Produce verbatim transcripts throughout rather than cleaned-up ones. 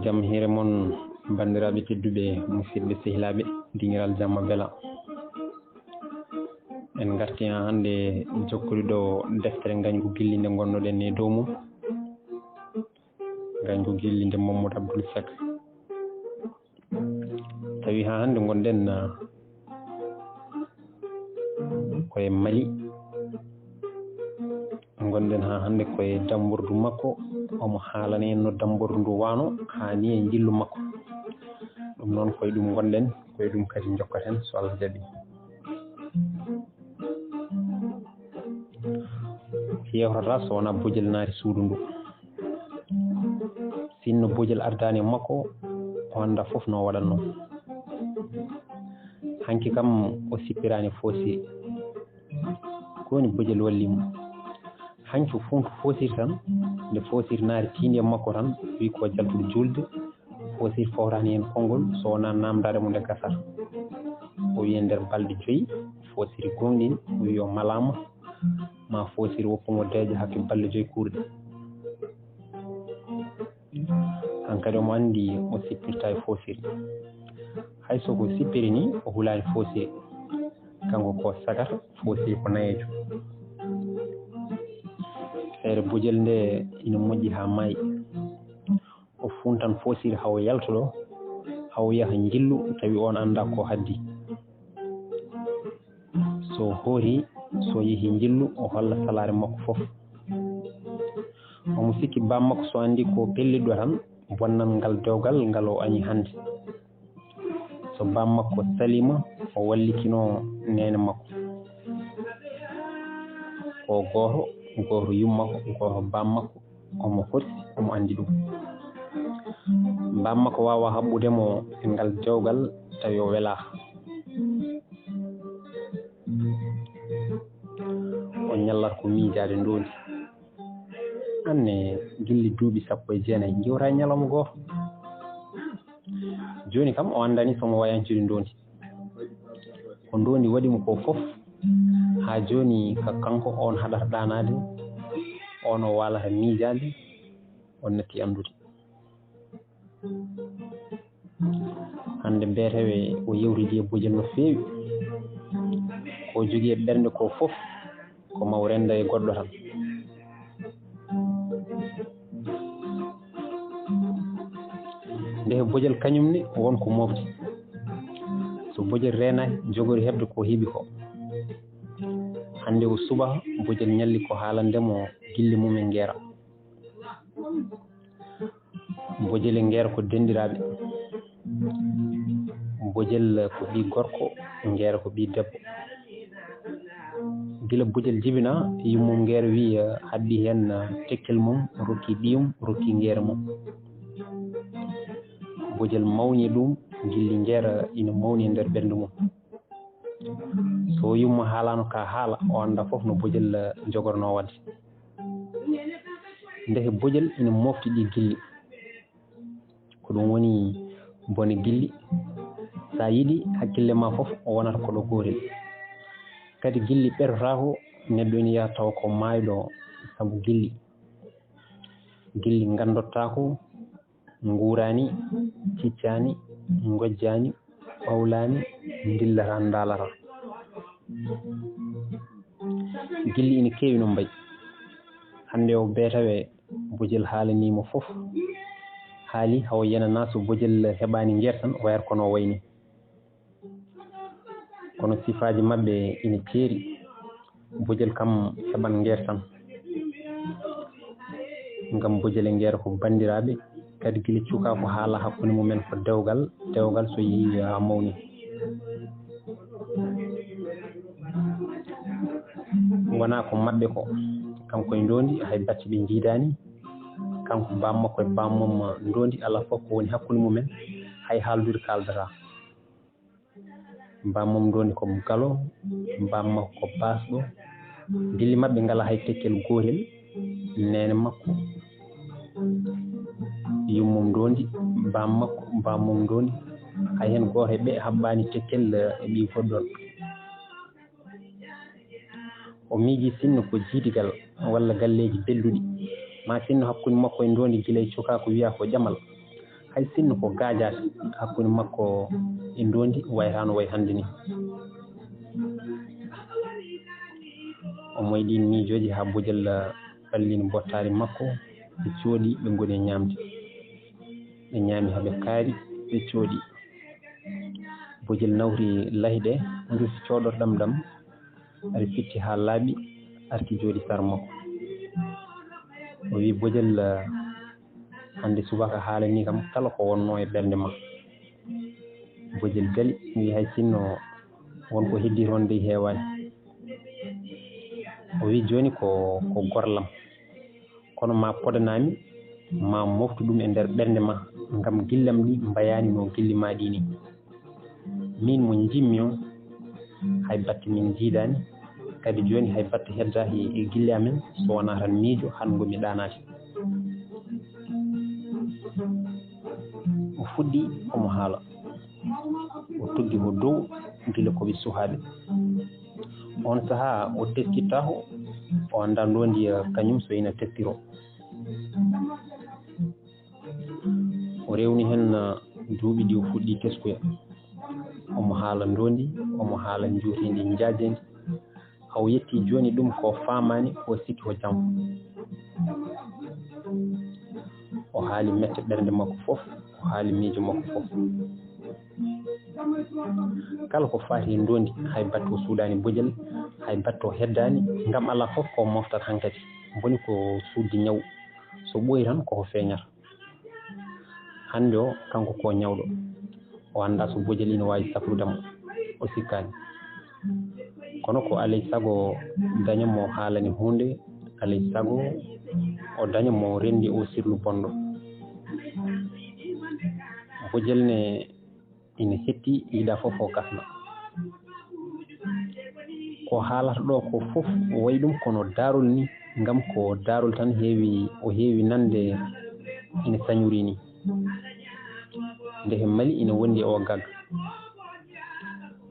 Jam hiire mon, banndiraaɓe tedduɓe, musidɓe sehilaaɓe, dingiral jamma bela. En ngarti haa hannde jokkude ɗo deftere Ngañgu Gilli nde ngonnoɗen e dow mum. Ngañgu Gilli nde Mamadou Abdoul Seck. Tawi haa hannde ngonɗen, ah, ko e Mali. Ngonɗen haa hannde ko e dammbordu makko. Omo haalana en no dammbordu ndu waano haa ni e njillu makko. Ɗum noon ko e ɗum ngonɗen, ko e ɗum kadi njokkaten so Allah jaɓi. Yewtata so wonaa bojel naati suudu ndu. Sinno bojel ardaani e makko, o anndaa fof no o waɗatnoo. Hanki kam o sippiraani foosiri. Ko woni bojel walli mo? Hanki o funtu foosiri tan, nde foosiri naati tiindi e makko tan, wi ko jaltude juulde, foosiri fowtaani heen konngol, so wonaa naamndaade mo nde gasata. O wi e nder balɗe joyi, foosiri gooŋɗini, o wi o malaama, ma foosiri woppu mo deeƴa hakke balɗe joyi kuurɗe. Hankadi omo anndi o sippirta e foosiri. Hay so ko sippiri ni, o hulaani foosiri. Kanko ko sagata, foosiri ko nayeejo. Feere bojel nde ina moƴƴi haa maayi. O funtan foosiri haa o yalta ɗo, haa o yaha njillu, tawi on anndaa ko haddi. So hoori, so yehi njillu, o holla salaare makko fof. Omo sikki baam makko so anndi ko pellitɗo tan, bonnan ngal dewgal ngal o añi hannde. So baam makko saliima, o wallikinoo neene makko. Ko gooto, gooto yumma makko, gooto baam makko, omo hosi, omo anndi ɗum. Baam makko waawaa haɓɓude mo e ngal dewgal, tawi o welaaka. O ñallat ko miijaade ndoondi. Anne gilli duuɓi sappo e jeenayi, njiwata e ñalawma gooto. Jooni kam, o anndani so mo wayancude ndoondi. Ko ndoondi waɗi mo ko fof, haa jooni ka kanko on haɗata ɗaanaade, on o waalata miijaade, on natti anndude. Hannde beetewe o yewtidi e bojel no feewi. Ko jogii e ɓernde ko fof, ko ma o renda e goɗɗo tan. Nde bojel kañum ne won ko mofti. So bojel reenaaki, jogori heɓde ko heɓi ko. Hannde o suba, bojel ñalli ko haalande mo gilli mum e ngeera. Bojel e ngeera ko denndiraaɓe. Bojel ko ɓii gorko, ngeera ko ɓii debbo. Gila bojel jibina, yummum ngeera wi, eh, haɓɓi heen, eh, tekkel mum, rokki ɓiyum, rokki ngeera mum. Bojel mawni ɗum, gilli ngeera ina mawni e nder ɓernde mum. So yumma haalano ka haala, o annda fof no bojel, eh, jogorno waɗde. Ndeke bojel ina mofti ɗi gilli. Ko ɗum woni bone gilli. Sa yiɗi, hakkille ma fof o wonata ko ɗo gotel. Kadi gilli ɓertotaako, neɗɗo ina yaha tawa ko maayɗo sabu gilli. Gilli nganndotaako, nguuraani, ciccaani, ngojjaani, ɓawlaani, ndillata, ndaalata. Gilli ina keewi no mbayi. Hannde o beetawe bojel haalanii mo fof. Haali hawo yenana so bojel heɓaani ngeer tan, o wayata kono o wayni. Kono sifaaji maɓɓe ina ceeri. Bojel kam heɓan ngeer tan. Ngam bojel e ngeer ko banndiraaɓe, kadi gila cukaaku haala hakkunde mumen ko dewgal, dewgal so yii haa mawni. Wonaa ko maɓɓe ko, kanko e ndoondi hay bacci ɓe njiidaani, kanko baam makko e baam mum ndoondi alaa fof ko woni hakkunde mumen, hay haaldude kaaldataa. Baam mum ndoondi ko galo, baam makko ko baasɗo. Gilli maɓɓe ngalaa hay tekkel gootel. Neene makko, yummum ndoondi, baam makko, baam mum ndoondi. Hay heen gooto e ɓe haɓɓaani tekkel, eh, e ɓii goɗɗo. O miiji sinno ko jiidigal walla galleeji belluɗi. Ma sinno hakkunde makko e ndoondi gila e cukaaku wiyaa ko ƴamal. Hay sinno ko gaajaata hakkunde makko e ndoondi, wayraano way hannde ni. O moyɗi miijooji haa Bojel, eh, ɓallini bottaari makko, ɓe cooɗi, ɓe ngoni e ñaamde. Ɓe ñaami haa ɓe kaari, ɓe cooɗi. Bojel nawri layɗe, rufi cooɗorɗam ɗam, ari fitti haa laaɓi, arti jooɗi sara makko. O wi Bojel, eh, hannde subaka haala ni kam kala ko wonno e ɓernde ma. Bojel gali, wi hay sinno won ko heddi toon dey heewaani. O wi jooni ko, ko gorlam. Kono ma podanami, ma moftu ɗum e nder ɓernde ma, ngam gillam ɗi mbayaani no gilli ma ɗi ni. Min mo njimmi on, hay batte min njiidaani, kadi jooni hay batte heddaaki e gille amen, so wonaa tan miijo, han ngo mi ɗaanaaki. O fuɗɗi omo haala. O tuggi ko dow gila ko ɓe suhaaɓe. On sahaa o teskittaako, o anndaa ndoondi, eh, kañum so ina teskiroo. O rewni heen, eh, duuɓi ɗi o fuɗɗi teskuya. Omo haala ndoondi, omo haala njuuteendi njaajeendi. Haa o yetti jooni ɗum ko faamaani, o sikki ko jam. O haali mette ɓernde makko fof, o haali miijo makko fof. Kala ko faati e ndoondi, hay batte o suuɗaani Bojel, hay batte o heddaani, ngam alaa fof ko moftata hankadi. Boni ko suuɗde ñaw, so ɓooyi tan koko feeñata. Hannde o, kanko ko ñawɗo. O anndaa so Bojel ina waawi safrude mo. O sikkaani. Kono ko alay sago daña mo haalani huunde, alay sago o daña mo renndi o sirlu bonɗo. Bojel ne ina hetti, yiɗa fof o gasna. Ko haalata ɗo ko fof o wayi ɗum kono daarol ni, ngam ko daarol tan heewi, o heewi nande ina sañori ni. Nde he Mali ina wondi e o gag.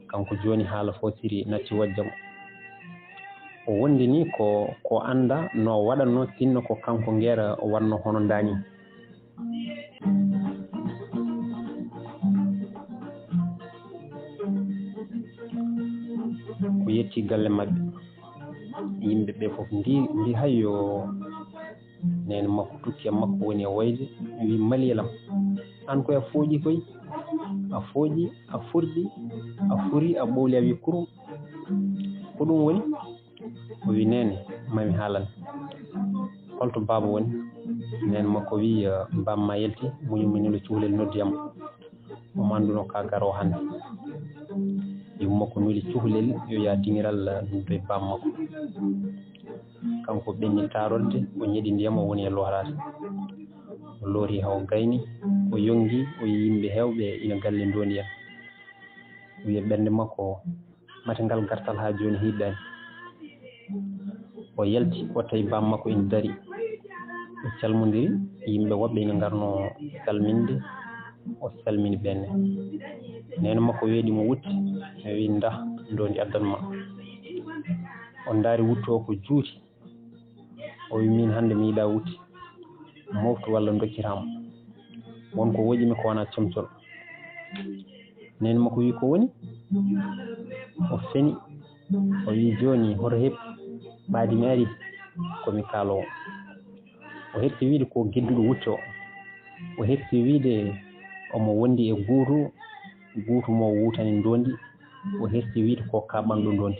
Kanko jooni haala fof siri natti wajja mo. O wondi ni ko, ko annda no waɗanno sinno ko kanko ngeera o wanno hono nda ni. O yetti galle maɓɓe. Yimɓe ɓe fof ndi, mbi hayo nene makko tukki e makko woni e wayde. Wi maliyelam. An koy a fooƴi koy. A fooƴi, a furɗi, a furi, a ɓowli, a wi kuru. Ko ɗum woni? O wi, "Neene, mami haalan. Holto baaba woni?" Neen makko wi, "Eh, bamma yalti, muñu mi nuli cuhlel noddi yam. O manduno ka garo hannde." Yumma ko nuli cuhlel, yo yaa dingiral, eh, noddoy bamma ko. Kanko ɓenni taarorde, o ñeɗi ndiyam, o woni e looraade. O loori haa o gayni, o yongi, o yi yimɓe heewɓe ina galle ndondi en. O wiya ɓernde makko, mate ngal gartal haa jooni hiɗɗaani. O yalti, o tawi bammakko ina dari. Ɓe calmondiri, yimɓe woɓɓe ina ngarno salminde, o salmini ɓenne. Neene makko weeɗi mo wutte, o wi, "Ndah, ndondi addan ma." O ndaari wuttu o ko juuti. O wi, "Min hannde mi yiɗa wutte moftu walla dokkiraam. Won ko woƴi mi ko wona comcol." Neen makko wi, "Ko woni?" O feni. O wi, "Jooni hoto heɓ ɓaadi mi ari ko mi kaalowo." O heɓti wiide ko gedduɗo wutte o. O heɓti wiide omo wondi e guutu, guutu mo wutani ndondi. O herti wiide ko ka ɓanɗo ndondi.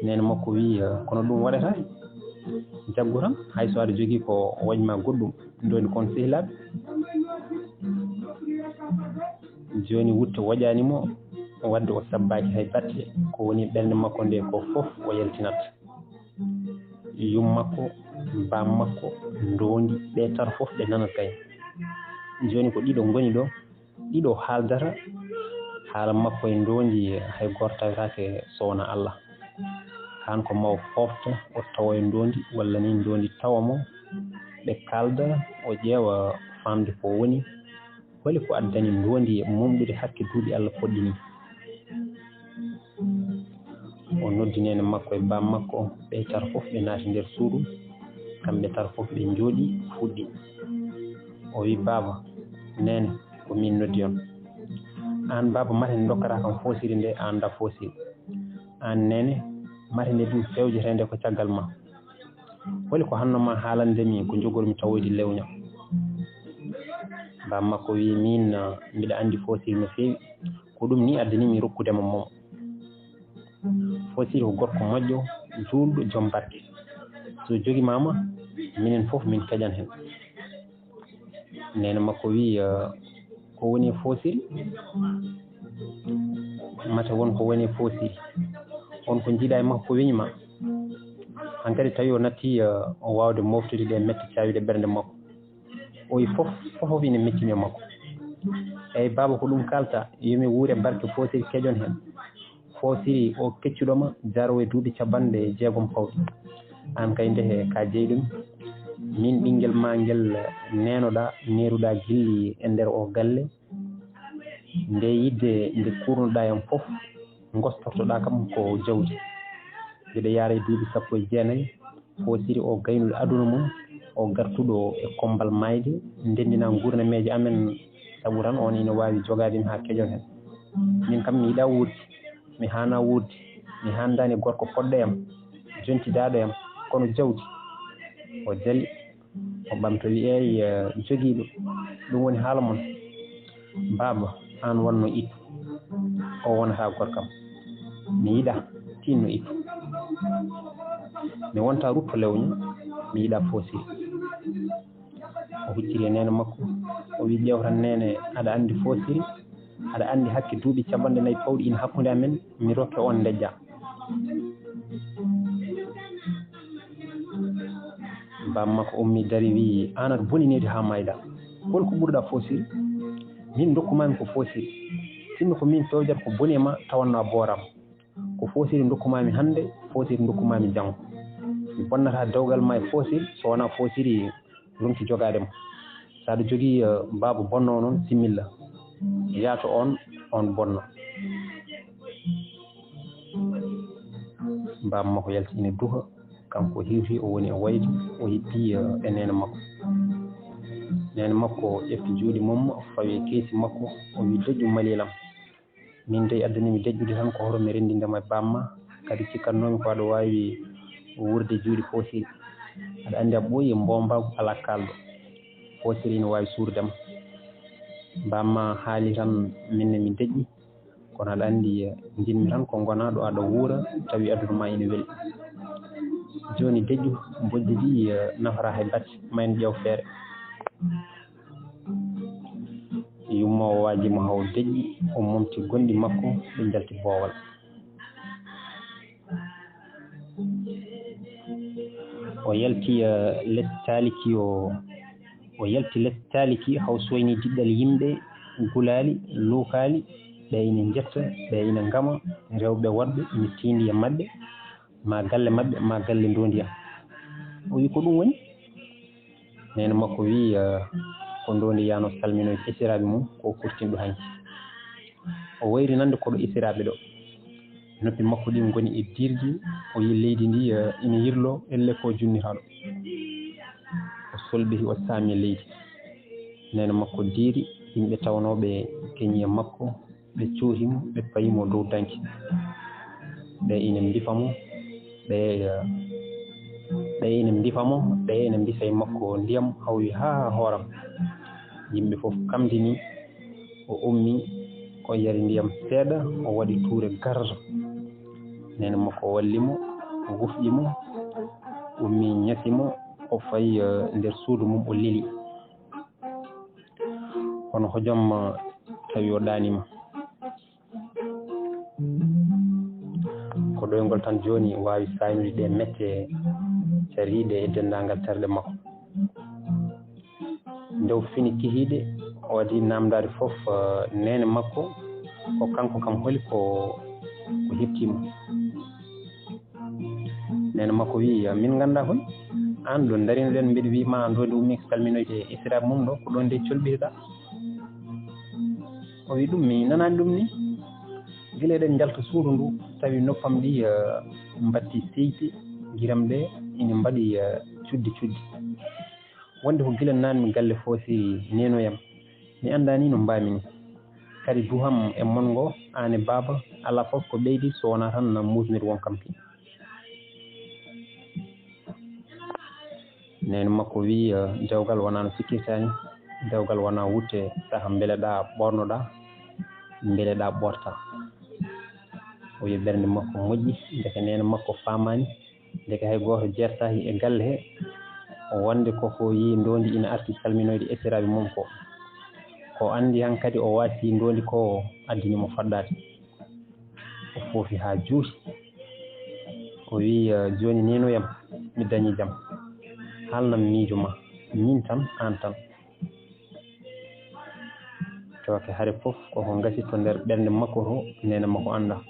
Neene makko wi, "Eh, kono ɗum waɗata? Jaggu tan, hay so aɗa jogii ko waɗi ma goɗɗum, ndondi kon sehilaaɓe." Jooni wutte waɗaani mo, wadde o sabbaaki hay batte, ko woni ɓernde makko nde ko fof o yaltinat. Yum makko, baam makko, ndondi, ɓe tato fof ɓe nanat kay. Jooni ko ɗiɗo ngoni ɗo, ɗiɗo haaldata haala makko e ndondi, hay gooto tawetaake so wonaa Allah. Kaan ko ma o foofta, o tawoya ndondi, walla ni ndondi tawa mo, ɓe kaalda, o ƴeewa faamde ko woni, holi ko addani ndondi e momɗude hakke duuɓi Allah poɗɗi ni. O noddi neene makko e baam makko, ɓe tato fof ɓe naati nder suudu, kamɓe tato fof ɓe njooɗi, fuɗɗi. O wi, "Baaba, Neene, ko min noddi on. Aan baaba, mate nde ndokkataa kam Foosiri nde, a anndaa Foosiri. Aan neene, mate nde ɗum fewjetee nde ko caggal ma. Holi ko hanno ma haalande mi ko njogormi tawoyde lewña? Baaba makko wiyi, miin, ah, mbiɗa anndi Foosiri no feewi. Ko ɗum ni addani mi rokkude ma mo. Foosiri ko gorko moƴƴo, juulɗo, joom barke. So jogimaama, minen fof min keƴan heen. Neene makko wiyi, eh, ko woni e Foosiri? Mate won ko woni e Foosiri? Won ko njiiɗa e makko ko weñi ma? Hankadi tawi o natti, eh, o waawde mooftude ɗe mette caawiiɗe ɓernde makko. O yi fof, fof ina meccini e makko. Eey, baaba, ko ɗum kaalta, yo mi wuur e barke Foosiri keƴon heen. Foosiri o keccuɗo ma, jaroo e duuɓi capanɗe jeegom pawɗi. Aan kay ndeke ka jeyɗo mi. Min ɓinngel ma ngel neenoɗaa, neeruɗaa gilli e nder o galle. Nde yidde nde kuurnoɗaa yam fof, ngostortoɗaa kam ko jawdi. Mbiɗa yaara e duuɓi sappo e jeenayi, Foosiri o gaynuɗo aduna mum, o gartuɗo e kommbal maayde, ndenndina nguurnameeje amen, sabu tan on ina waawi jogaade mi haa keƴon heen. Min kam mi yiɗaa wuurde, mi haanaa wuurde, mi haandaani gorko poɗɗo yam, jontidaaɗo yam, kono jawdi. O jali, o ɓamta wiyi, eey, eh, jogiiɗo, ɗum woni haala mon. Baaba, aan wonno ittu. O wonata gorkam. Mi yiɗa tinno ittu. Mi wonta rutto lewño, mi yiɗa Foosiri. O hucciti e neene makko. O wiyi, ƴeew tan neene, aɗa anndi Foosiri? Aɗa anndi hakke duuɓi capanɗe nayi pawɗi ina hakkunde amen, mi rokke on ndejja. Baaba makko ummi dari wiyi, aan aɗa boni needi haa maayɗa. Hol ko ɓurɗa Foosiri? Min ndokkumami ko Foosiri. Sinno ko min pewjata ko boni e ma tawanno a booram. Ko Foosiri ndokkumami hannde, Foosiri ndokkumami janngo. Mi bonnata dewgal ma e Foosiri, so wonaa Foosiri ronki jogaade mo. So aɗa jogii, eh, baaba bonno noon, similla. Yaato on, on bonno. Baaba makko yalti ina duha, kanko hiwti, o woni e wayde, o hippi, eh, e neene makko. Neene makko ƴefti juuɗe mum, fawi e keesi makko, o wi, deƴƴu malilam. Min dey addani mi deƴƴude tan ko hoto mi renndinde ma e baaba ma, kadi cikkatnoomi ko aɗa waawi wuurde juuɗe Foosiri. Aɗa anndi a ɓooyi e mboombaagu alaa kaalɗo. Foosiri ina waawi suurde ma. Baaba ma haali tan min ne mi deƴƴi, kono aɗa anndi, eh, njiɗmi tan ko ngonaa ɗo aɗa wuura tawi aduna ma ina weli. Jooni deƴƴu, bojji ɗi, eh, nafataa hay batte, ma en ƴeew feere. Yummoowo waaji mo haa o deƴƴi, o momti gonɗi makko, ɓe njalti boowal. O yalti, eh, les taaliki, o, o yalti les taaliki, haa o sooynii diɗɗal yimɓe, gulaali, luukaali, ɓe ina njetta, ɓe ina ngama, rewɓe woɗɓe ina tiindi e maɓɓe, ma galle maɓɓe, ma galle ndoondi am. O wi, ko ɗum woni? Neene makko wi, eh, ko ndoondi yaano salminoy esiraaɓe mum, ko o kurtinɗo hanki. O wayri nande koɗo esiraaɓe ɗo. Noppi makko ɗi ngoni e dirji, o yi leydi ndi, eh, ina yirlo, elle ko junnitaaɗo. O solbiti, o saami leydi. Neene makko diiri, yimɓe tawnooɓe keñi e makko, ɓe cuuhi mo, ɓe payi mo dow danki. Ɓe ina mbifa mo, ɓe, ɓe ina mbifa mo, ɓe ina mbisa e makko ndiyam hawri haa hooram. Yimɓe fof kamdini, o ummi, o yari ndiyam seeɗa, o waɗi tuure garata. Neene makko walli mo, o wufƴi mo, ummi ñasi mo, o fayi, eh, nder suudu mum, o leli. Kono hojom, eh, tawi o ɗaaniima. Ko ɗoyngol tan jooni waawi saaynude ɗe mette cariiɗe e denndaangal terɗe makko. Nde o fini kihiiɗe, o waɗi naamndaade fof, eh, neene makko, ko kanko kam holi ko, ko heɓtii mo. Neene makko wiyi, "Min nganndaa koy. Aan ɗo ndarino ɗen, mbeɗa wiyi ma ɗo nde ummi ko salminoyde esiraaɓe mum ɗo, ko ɗon nde colɓirɗa." O wi, "Ɗum mi nanaani ɗum ni. Gila eɗen njalta suudu ndu, tawi noppam ɗi, eh, mbatti seyte, giram ɗe ina mbaɗi, eh, cuddi cuddi. Wonde ko gila naanmi galle Foosiri nenoyam." Mi anndaa ni no mbaami ni. Kadi duham e mon ngo, aan e baaba, alaa fof ko ɓeydi so wonaa tan muusnir won kam ki. Neene makko wii, eh, dewgal wonaa no sikkirtaa ni. Dewgal wonaa wutte saha mbeleɗaa ɓoornoɗaa, mbeleɗaa ɓoortaa. O wiyi ɓernde makko moƴƴi, ndeke neene makko faamaani, ndeke hay gooto jeertaaki e galle he, wonde koko yii ndoondi ina arti salminoyde esiraaɓe mum ko. Ko anndi hankadi o waasi ndoondi ko addini mo faddaade. O foofi haa juuti. O wiyi, eh, jooni neenoyam, mi dañii jam. Haalnam miijo ma, miin tan, aan tan. Tooke hare fof koko ngasi to nder ɓernde makko to, neene makko anndaa.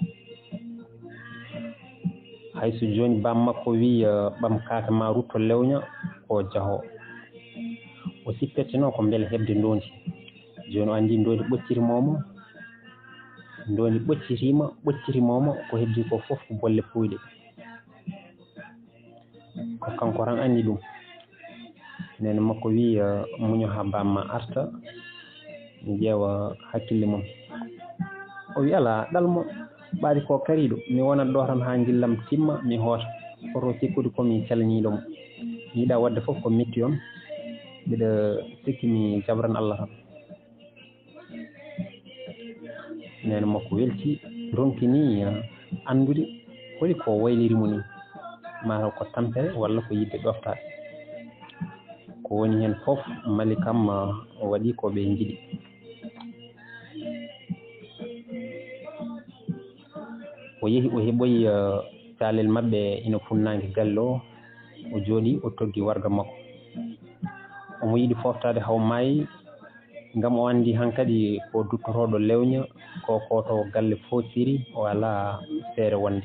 Hay so jooni baam makko wii, eh, ɓam kaake ma rutto lewña, ko jaho. O sippirtino ko mbele heɓde ndoondi. Jooni o anndi ndoondi ɓoccirimooma, ndoondi ɓoccitiima, ɓoccitimooma, ko heddii ko fof ko bolle puuyɗe. Ko kanko tan anndi ɗum. Neene makko wii, eh, muño haa baam ma arta, mi ƴeewa hakkille mum. O wii, "Alaa, ɗal mo, ɓaadi ko kariiɗo, mi wonat ɗo tan haa ngillam timma, mi hoota. Hoto sikkude ko mi calniiɗo mo. Mi yiɗaa waɗde fof ko metti on, mbiɗa sikki mi jabran Allah tan." Neene makko welti, ronki ni anndude holi ko wayliri mo ni. Mataw ko tampere walla ko yiɗde ɗoftaade. Ko woni heen fof, Mali kam, ah, o waɗi ko ɓe njiɗi. O yehi, o heɓoyi, ah, caalel maɓɓe ina funnaange galle o. O jooɗi, o toggi warga makko. Omo yiɗi fooftaade haw maayi, ngam o anndi hankadi ko duttotooɗo lewña, ko kooto galle foosiri, o alaa feere wonde.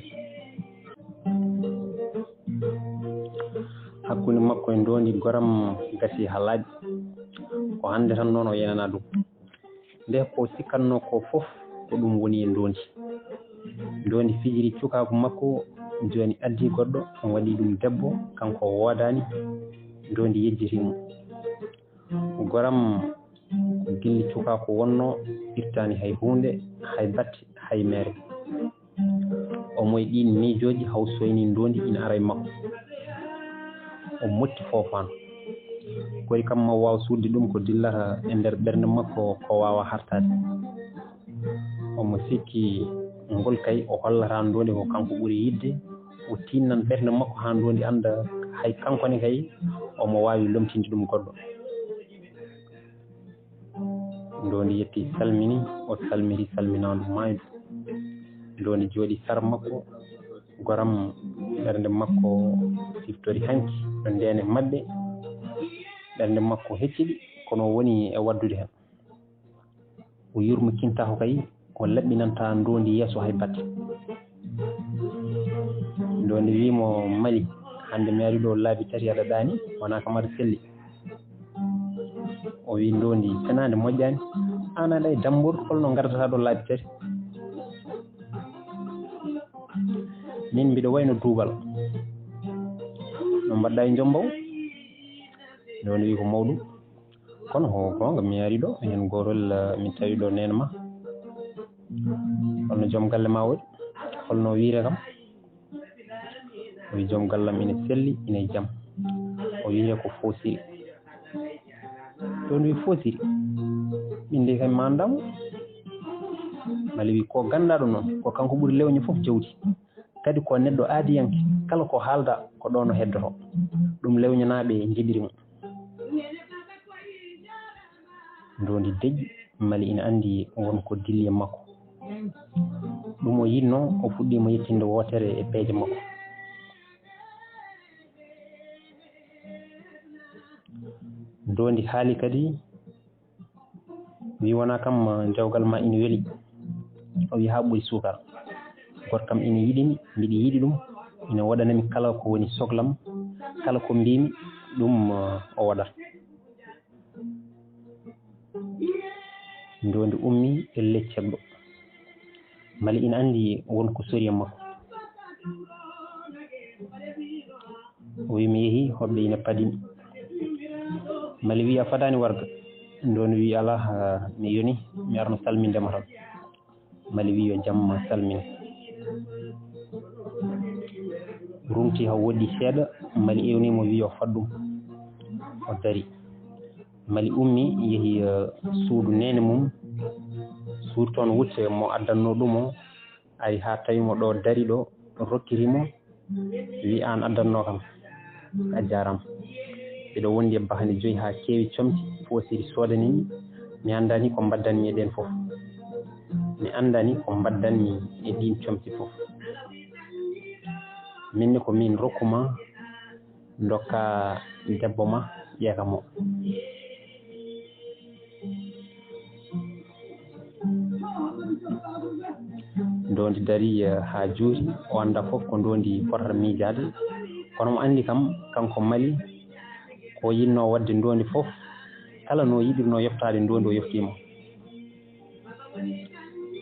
Hakkunde makko e ndoondi goram gasi haa laaɓi. Ko hannde tan noon o yenanaa ɗum. Nde ko sikkatnoo ko fof, ko ɗum woni e ndoondi. Ndoondi fijiri cukaaku makko, jooni addi goɗɗo, on waɗi ɗum debbo, kanko o woodaani, ndoondi yejjiti mo. Goram ko gilli cukaaku wonnoo, irtaani hay huunde, hay batte, hay meere. O moyi ɗiin miijooji, haw soyni ndoondi ina ara e makko. O motti foofaano. Kori kam ma waaw suuɗde ɗum ko dillata e nder ɓernde makko ko waawa hartaade. Omo sikki ngol kay o hollata ndoondi ko kanko ɓuri yiɗde. O tinnan ɓernde makko haa ndoondi annda hay kanko ne kay omo waawi lomtinde ɗum goɗɗo. Ndoondi yetti salmini, o salmiri salminaandu maaydu. Ndoondi jooɗi sara makko, goram ɓernde makko siftori hanki no ndeene maɓɓe. Ɓernde makko hecciɗi, kono o woni e waɗdude heen. O yurmikintako kay, o laɓɓinanta ndoondi yeeso hay batte. Ndoondi wii mo, "Mali, hannde mi ari ɗo laabi tati aɗa ɗaani, wonaa kam aɗa selli." O wii ndoondi, "Fenaande moƴƴaani, aan aɗa e dammbor, holno ngardata ɗo laabi tati? Min mbiɗo wayno duubal. No mbaɗɗa e njombaw?" Ndoondi wii, "Ko mawɗum. Kono ko goonga, mi ari ɗo, heen gootol, eh, mi tawi ɗo neene ma. Holno joom galle ma woni? Holno o wiyre kam?" O wi, "Joom gallam ina selli, ina e jam." O wiyre ko Foosiri. Ɗon wi, "Foosiri, min de kay mi anndaa mo." Mali wi, "Ko ganndaɗo noon, ko kanko ɓuri lewñe fof jawdi. Kadi ko neɗɗo aadiyanke, kala ko haalda ko ɗoon o heddoto. Ɗum lewñanaaɓe njiɗiri mo." Ndoondi deƴƴi, Mali ina anndi won ko dilli e makko. Ɗum o yiɗnoo, o fuɗɗiima yettinde wootere e peeje makko. Ndoondi haali kadi, wi, "Wonaa kam, jawgal ma ina weli." O wi, "Haa ɓuri suukara. Goto kam ina yiɗi mi, mbiɗa yiɗi ɗum, ina waɗanami kala ko woni soklam, kala ko mbiimi, ɗum, eh, o waɗata." Ndoondi ummi e leccagɗo. Mali ina anndi won ko sori e makko. O wi, "Mi yehi, hoɓɓe ina padimi." Mali wi, "A fadaani warga. Ndondi wi, "Alaa, mi yoni, mi arno salminde ma tan." Mali wi, "Yo jam salmin." Rumti haa woɗɗi seeɗa, Mali ewni mo, wi, "Yo fad ɗum." O dari. Mali ummi, yehi, eh, suudu neene mum, suudu toon wutte mo addannoo ɗum o, ari haa tawi mo ɗo dari ɗo, rokkiri mo, wi, "Aan addannoo kam, a jaaraama." Mbiɗo wondi e bahani joyi haa keewi comci, foosiri soodani mi. Mi anndaani ko mbaddanmi e ɗeen fof. Mi anndaani ko mbaddanmi e ɗiin comci fof. Min ni ko min rokku ma, ndokka debbo ma, ƴeeka mo. Ndondi dari, eh, haa juuri, o annda fof ko ndondi fotata miijaade. Kono mo anndi kam, kanko Mali, ko yiɗnoo waɗde ndondi fof, kala no yiɗirnoo yoftaade ndondi, o yoftiima.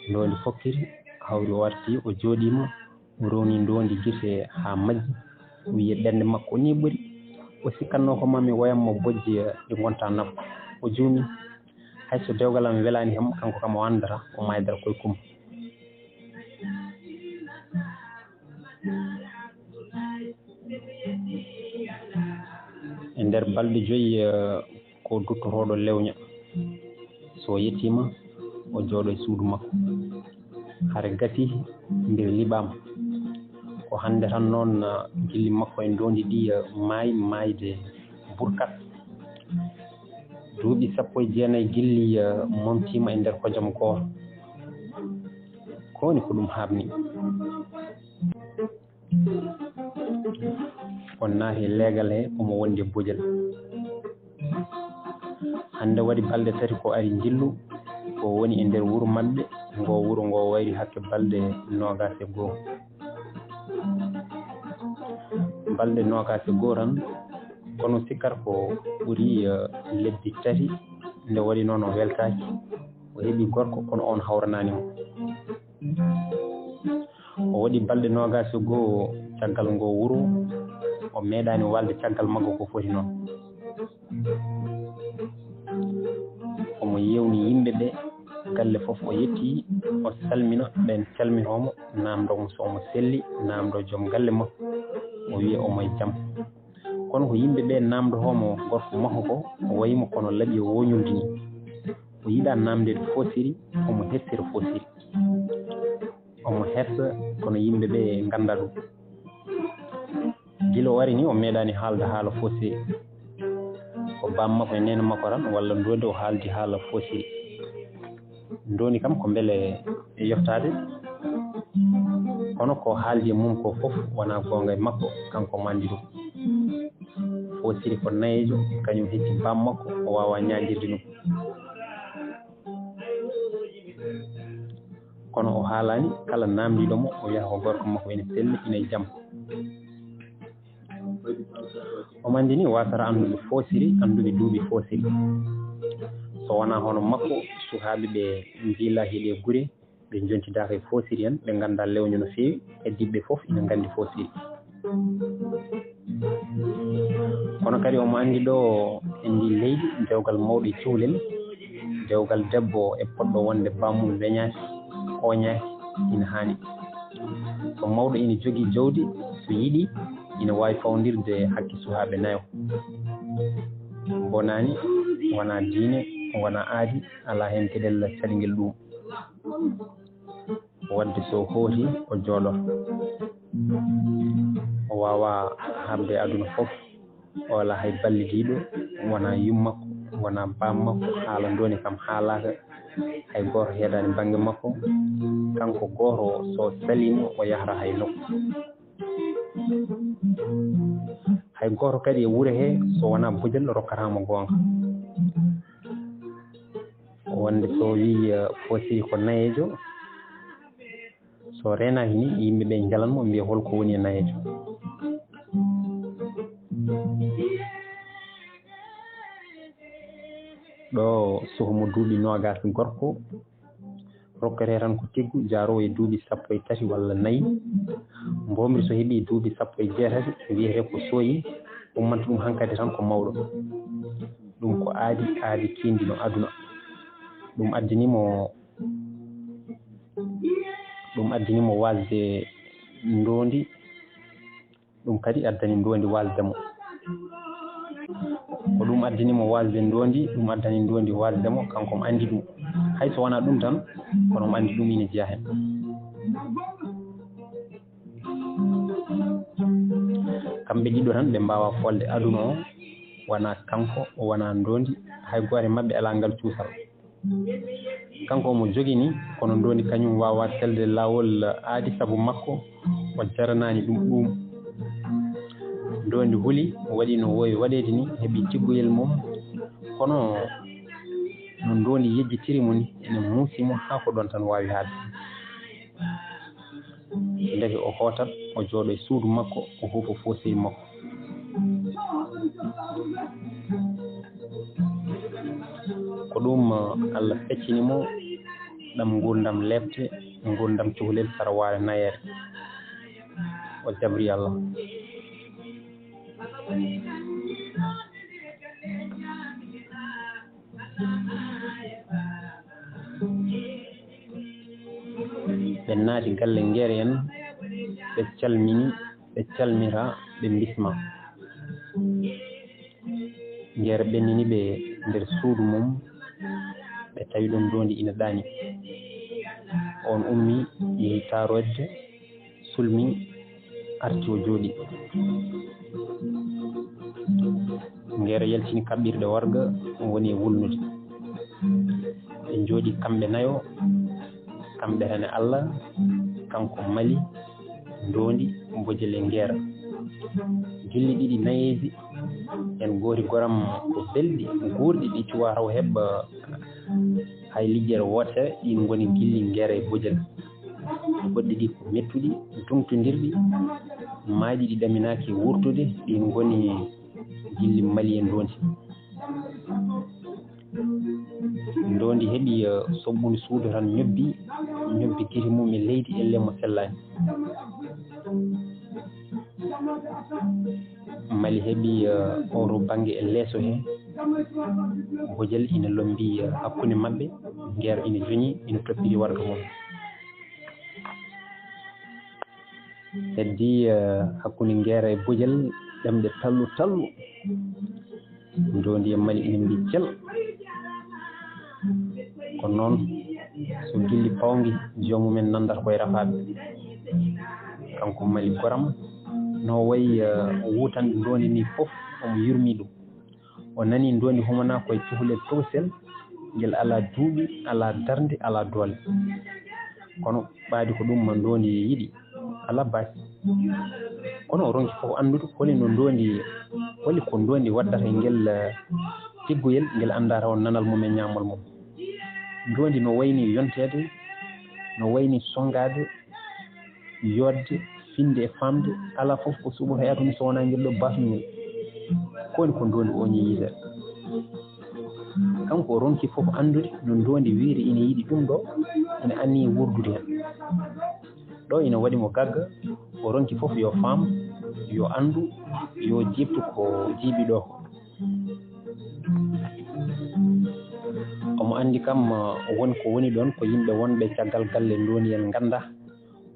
Ndondi fokkiri, hawri o arti, o jooɗiima, o rowni ndondi gite haa majji. O wiyi ɓernde makko ni ɓuri. O sikkatnoo ko maa mi woyam mo bojji, eh, ɗi ngonta nafko. O juumi. Hay so dewgal am welaani kam, kanko kam o anndata, o maaydata koye kumpa. E nder balɗe joyi, eh, ko duttotooɗo lewña. So yettiima, o jooɗo e suudu makko. Hare gasi, mbir liɓaama. Ko hannde tan noon, eh, gilli makko e ndondi ɗi, eh, maayi, maayde burkat. Duuɓi sappo e jeenayi gilli, eh, momtiima e nder hojom gooto. Ko woni ko ɗum haaɓni? O naati e leegal he, omo wondi e bojel. Hannde waɗi balɗe tati ko ari njillu, ko woni e nder wuro maɓɓe. Ngo wuro ngo wayri hakke balɗe noogaas e goo. Balɗe noogaas e goo tan, kono sikkata ko ɓuri, eh, lebbi tati. Nde waɗi noon o weltaaki. O heɓi gorko, kono oon hawranaani mo. O waɗi balɗe noogaas e goo caggal ngo wuro, o meeɗaani waalde caggal makko ko foti noon. Omo yeewni yimɓe ɓe, galle fof o yetti, o salmina, ɓeen calminoo mo, naamndoo mo so omo selli, naamndoo joom galle makko, o wiya omo e jam. Kono ko yimɓe ɓe naamndotoo mo gorko makko ko, o wayi mo kono laɓi e woñulde ni. O yiɗaa naamndeede foosiri, omo hesira foosiri. Omo hersa, kono yimɓe ɓe nganndaa ɗum. Gila o ari ni, o meeɗaani haalde haala foosiri. Ko baam makko e neene makko tan, walla ndondi o haaldi haala foosiri. Ndondi kam ko mbele e yoftaade, kono ko haaldi e mum ko fof wonaa goonga e makko, kanko omo anndi ɗum. Foosiri ko nayeejo, kañum hecci baam makko, o waawaa ñaaƴirde ɗum. Kono o haalaani, kala naamndiiɗo mo, o wiya ko gorko makko ene selli, ene e jam. Omo anndi ni waasata annduɓe foosiri, annduɓe duuɓi foosiri. So wonaa hono makko, suhaaɓe ɓe njiilaa he ɗee gure, ɓe njontidaaka e foosiri en, ɓe nganndaa lewño no feewi, heddiiɓe fof ina nganndi foosiri. Kono kadi omo anndi ɗo e ndi leydi, dewgal mawɗo e cuhlel, dewgal debbo e poɗɗo wonde bammum weñaaki, ooñaaki, ina haani. So mawɗo ina jogii jawdi, so yiɗi, ina waawi fawndirde hakke suhaaɓe nayo. Bonaani, wonaa diine, wonaa aadi, alaa heen geɗel caɗngel ɗum. Wadde so hooti, o jooɗoto. O waawaa haɓde aduna fof. O alaa hay ballidiiɗo, wonaa yummakko, wonaa baammakko, haala ndondi kam haalaaka. Hay gooto heedaani bannge makko. Kanko gooto, so saliima, o yahata hay nokku. Hay gooto kadi e wuro he, so wonaa bojel, rokkata mo goonga. Wonde so wii, eh, foosiri ko nayeejo, so reenaaki ni, yimɓe ɓe njalan mo, mbiya, "Hol ko woni e nayeejo?" Ɗo suka mo duuɓi noogaas gorko, rokkete tan ko tiggu, jaaroowo e duuɓi sappo e tati walla nayi. Mboomri so heɓii duuɓi sappo e jeetati, wiyetee ko sooyi, ummanta ɗum hankadi tan ko mawɗo. Ɗum ko aadi, aadi kiindi no aduna. Ɗum addani mo, ɗum addani mo waasde ndoondi. Ɗum kadi addani ndoondi waasde mo. Ko ɗum addani mo waasde ndoondi, ɗum addani ndoondi waasde mo, kanko mo anndi ɗum. Hay so wonaa ɗum tan, kono mo anndi ɗum ina jeyaa heen. Kamɓe ɗiɗo tan ɓe mbaawaa foolde aduna o, wonaa kanko, wonaa ndoondi, hay gooto e maɓɓe alaa ngal cuusal. Kanko omo jogini, kono ndoondi kañum waawaa selde laawol aadi sabu makko, o jaranaani ɗum ɗuum. Ndoondi huli, waɗi no woowi waɗeede ni, heɓi tiggoyel mum, kono no ndoondi yejjitiri mo ni, ene muusi mo haa ko ɗoon tan waawi haalde. Ndeke o hootat, o jooɗo e suudu makko, o huufa fooseeji makko. Ko ɗum, eh, Allah feccini mo ɗam nguurndam leepte, nguurndam cukalel sara waare nayeere. O jabri Allah. Ɓe naati galle Ngeer en, ɓe calmini, ɓe calmira, ɓe mbisma. Ngeer ɓennini ɓe nder suudu mum, ɓe tawi ɗon ndoondi ina ɗaani. On ummi, yehi taaroyde, sulmi, arti o jooɗi. Ngeer yaltini kaɓɓirɗe warga, woni e wulnude. Ɓe njooɗi kamɓe nayo, kamɓe tan e Allah, kanko Mali, ndoondi, Bojel e Ngeer. Gilli ɗiɗi nayeeji, heen gooti goram ko belɗi, guurɗi, ɗi cuwaa taw heɓa hay liggere wootere, ɗiin ngoni gilli Ngeer e Bojel. Goɗɗi ɗi ko mettuɗi, duŋtondirɗi, maaji ɗi ɗaminaaki wuurtude, ɗiin ngoni gilli Mali e ndoondi. Ndoondi heɓi, eh, soɓɓundi suudu tan ñobbi, ñobbi gite mum e leydi, ellee mo sellaani. Mali heɓi, eh, oɗo bannge e leeso he. Bojel ina lommbi, eh, hakkunde maɓɓe, Ngeer ina joñi, ina toppiri warga mum. Heddii, eh, hakkunde Ngeer e Bojel, ɗemɗe tallu tallu. Ndoondi e Mali ina mbiyi cel. Ko noon, so gilli pawngi, joomum en nanndata koye rafaaɓe. Kanko Mali goram, no wayi, eh, wuutande ndoondi ni fof, omo yurmi ɗum. O nanii ndoondi humanaa koye cukalel tokosel, ngel alaa duuɓi, alaa darnde, alaa doole. Kono ɓaadi ko ɗum ma ndoondi yiɗi, alaa baasi. Kono o ronki fof anndude holi no ndoondi, holi ko ndoondi waɗdata e ngel, eh, tiggoyel, ngel anndaa taw nanal mum e ñaamal mum. Ndoondi no wayni yonteede, no wayni sonngaade, yooɗde, finnde e faamde, alaa fof ko suɓotoyaa toon so wonaa ngel ɗo baasnungol. Ko woni ko ndoondi o ñiiñiiɗe. Kanko o ronki fof anndude no ndoondi wiyri ina yiɗi ɗum ɗo, ina anniyii wuurdude heen. Ɗo ina waɗi mo gagga, o ronki fof yo faam, yo anndu, yo jiiɓtu ko jiiɓi ɗo ko. Omo anndi kam, eh, won ko woni ɗoon, ko yimɓe wonɓe caggal galle ndoondi en nganndaa.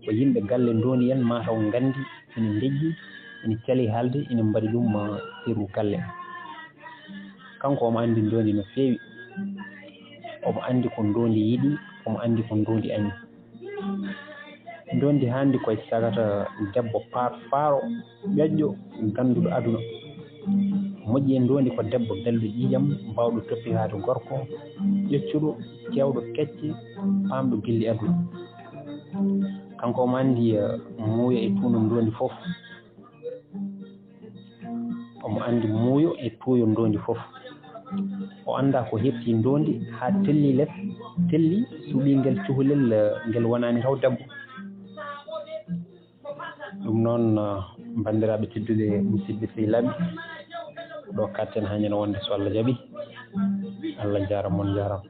Ko yimɓe galle ndoondi en maa taw nganndi, ina ndejji, ina cali haalde, ina mbaɗi ɗum, eh, sirru galle. Kanko omo anndi ndoondi no feewi. Omo anndi ko ndoondi yiɗi, omo anndi ko ndoondi añi. Ndoondi haandi koye sagata debbo paar faaro, ƴoƴƴo, gannduɗo aduna. Moƴƴi e ndoondi ko debbo belɗo ƴiiƴam, baawɗo toppitaade gorko, ƴeccuɗo, keewɗo kecce, paamɗo gilli aduna. Kanko omo anndi, eh, muuyo e tuuno ndoondi fof. Omo anndi muuyo e tuuyo ndoondi fof. O anndaa ko heɓtii ndoondi haa telli les, telli suɓii ngel cukalel, eh, ngel wonaani taw debbo. Ɗum noon, eh, banndiraaɓe tedduɓe, musidɓe sehilaaɓe, ɗo katten haa ñande wonde so Allah jaɓi. Allah jaaraama, on njaaraama.